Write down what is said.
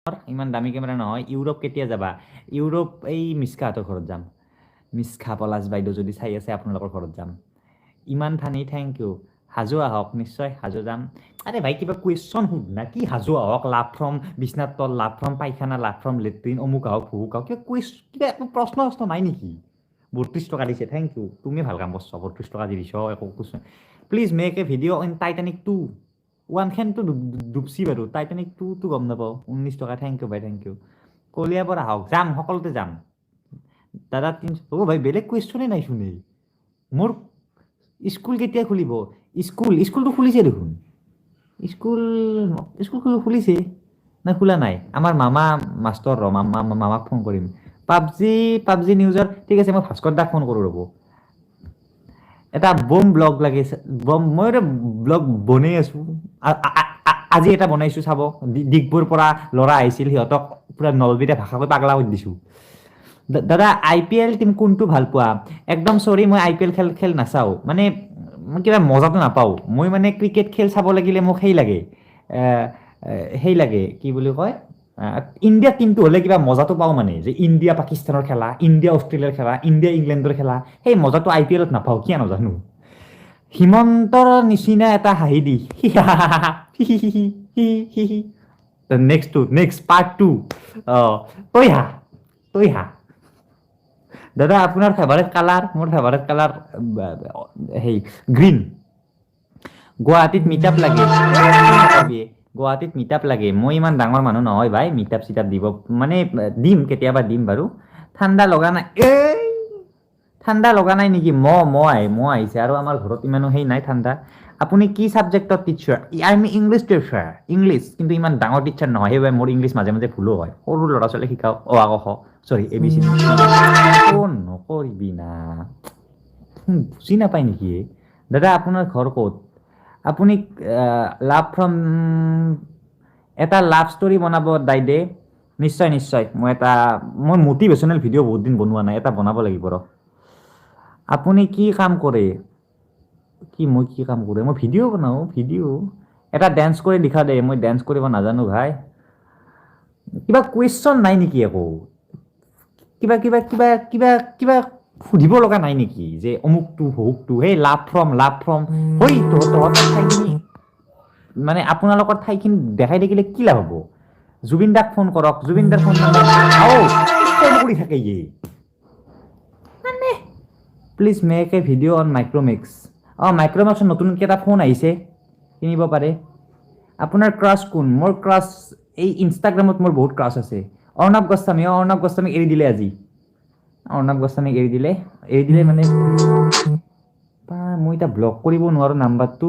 ইমান দামী কেমেৰা নহয়। ইউৰোপ কেতিয়া যাবা? ইউৰোপ এই মিছকাহঁতৰ ঘৰত যাম। মিছকা, পলাশ বাইদেউ যদি চাই আছে, আপোনালোকৰ ঘৰত যাম। ইমান ফানি, thank U. Hajo আহক, নিশ্চয় হাজো যাম। আৰে ভাই, কিবা কুৱেশ্যন সোধ না। কি হাজো আহক, লাভ ফ্ৰম বিছনাৰ তল, লাভ ফ্ৰম পায়খানা, লাভ ফ্ৰম লেট্ৰিন, অমুক আহক, ভুমুক আহক, কিবা কুৱেশ্যন, কিবা একো প্ৰশ্ন চশ্ন নাই নেকি? 32 টকা দিছে, thank U. তুমি ভাল কাম কৰছ, 32 টকা দি দিছ। একো question. Please make a video in Titanic 2। ওৱানখনটো ডুবছি বাৰু, টাইটানিক টুটো গম নাপাওঁ। 19 টকা, thank U ভাই, thank U. Kaliabor আহক, যাম, সকলোতে যাম। দাদা, তিন অ' ভাই, বেলেগ কুৱেশ্যনেই নাই শুনি মোৰ। স্কুল কেতিয়া খুলিব? স্কুলটো খুলিছে দেখোন। স্কুল খুলিছে না খোলা নাই? আমাৰ মামা মাষ্টৰ, ৰ মামা, মামাক ফোন কৰিম। পাবজি নিউজৰ, ঠিক আছে, মই ভাস্কৰ দাক ফোন কৰোঁ, ৰ'ব। এটা বম ব্লগ লাগে, বম। মই এটা ব্লগ বনাই আছোঁ, আজি এটা বনাইছোঁ, চাব। ডিগবৈৰ পৰা ল'ৰা আহিছিল, সিহঁতক পূৰা নলবেৰীয়া ভাষা কৈ পাগলা কৰি দিছোঁ। দাদা, আই পি এল টিম কোনটো ভাল পোৱা? একদম চৰি, মই আই পি এল খেল নাচাওঁ। মানে মই কিবা মজাটো নাপাওঁ। মই মানে ক্ৰিকেট খেল চাব লাগিলে মোক সেই লাগে, সেই লাগে, কি বুলি কয়, ইণ্ডিয়া টিমটো হ'লে কিবা মজাটো পাওঁ। মানে যে ইণ্ডিয়া পাকিস্তানৰ খেলা, ইণ্ডিয়া অষ্ট্ৰেলিয়াৰ খেলা, ইণ্ডিয়া ইংলেণ্ডৰ খেলা, সেই মজাটো আই পি এলত নাপাওঁ, কিয় নাজানো। হিমন্তৰ নিচিনা এটা হাঁহি দি, নেক্সট পাৰ্ট টু। অঁ, তই হা, তই হা। দাদা, আপোনাৰ ফেভাৰেট কালাৰ? মোৰ ফেভাৰেট কালাৰ সেই গ্ৰীণ। গুৱাহাটীত মিটআপ লাগে। গুৱাহাটীত মিটআপ লাগে। মই ইমান ডাঙৰ মানুহ নহয় ভাই, মিটআপ চিটআপ দিব। মানে দিম, কেতিয়াবা দিম বাৰু। ঠাণ্ডা লগা নাই? এই ঠাণ্ডা লগা নাই নেকি? মহ আহিছে আৰু আমাৰ ঘৰত ইমানো সেই নাই ঠাণ্ডা। আপুনি কি ছাবজেক্টত teacher? I am English teacher, English, কিন্তু ইমান ডাঙৰ টিচাৰ নহয়। সেইবাবে মোৰ ইংলিছ মাজে মাজে ভুলো হয়। সৰু ল'ৰা ছোৱালীক শিকাওঁ অ আ ক খ, চৰি, এ বি চি। ফোন নকৰিবি না, বুজি নাপায় নেকি? দাদা, আপোনাৰ ঘৰ ক'ত? আপুনি লাভ ফ্ৰম এটা লাভ ষ্টৰী বনাব দাই দে। নিশ্চয় নিশ্চয়, মই মটিভেশ্যনেল ভিডিঅ' বহুত দিন বনোৱা নাই, এটা বনাব লাগিব ৰ। আপুনি কি কাম কৰে? কি, মই কি কাম কৰোঁ? মই ভিডিঅ' বনাওঁ, ভিডিঅ'। এটা ডেন্স কৰি দেখা দে। মই ডেন্স কৰিব নাজানো ভাই। কিবা কুৱেশ্যন নাই নেকি একো? কিবা কিবা কিবা কিবা কিবা সুধিব লগা নাই নেকি যে অমুকটো অহুকটো? সেই লাভ ফ্ৰম হৈ তহঁতৰ ঠাইখিনি, মানে আপোনালোকৰ ঠাইখিনি দেখাই থাকিলে কি লাভ হ'ব? জুবিন দাক ফোন কৰক। জুবিন দাৰ ফোন নম্বৰ ফোন কৰি থাকে ইয়ে মানে। Please make a video on Micromax। অঁ, মাইক্ৰ'মেক্সৰ নতুনকৈ এটা ফোন আহিছে, কিনিব পাৰে। আপোনাৰ ক্ৰাছ কোন? মোৰ ক্ৰাছ এই ইনষ্টাগ্ৰামত মোৰ বহুত ক্ৰাছ আছে। অৰ্ণৱ গোস্বামী। অঁ, অৰ্ণৱ গোস্বামীক এৰি দিলে আজি। অৰ্ণৱ গোস্বামীক এৰি দিলে, এৰি দিলে মানে মই এতিয়া ব্লক কৰিব নোৱাৰোঁ নাম্বাৰটো।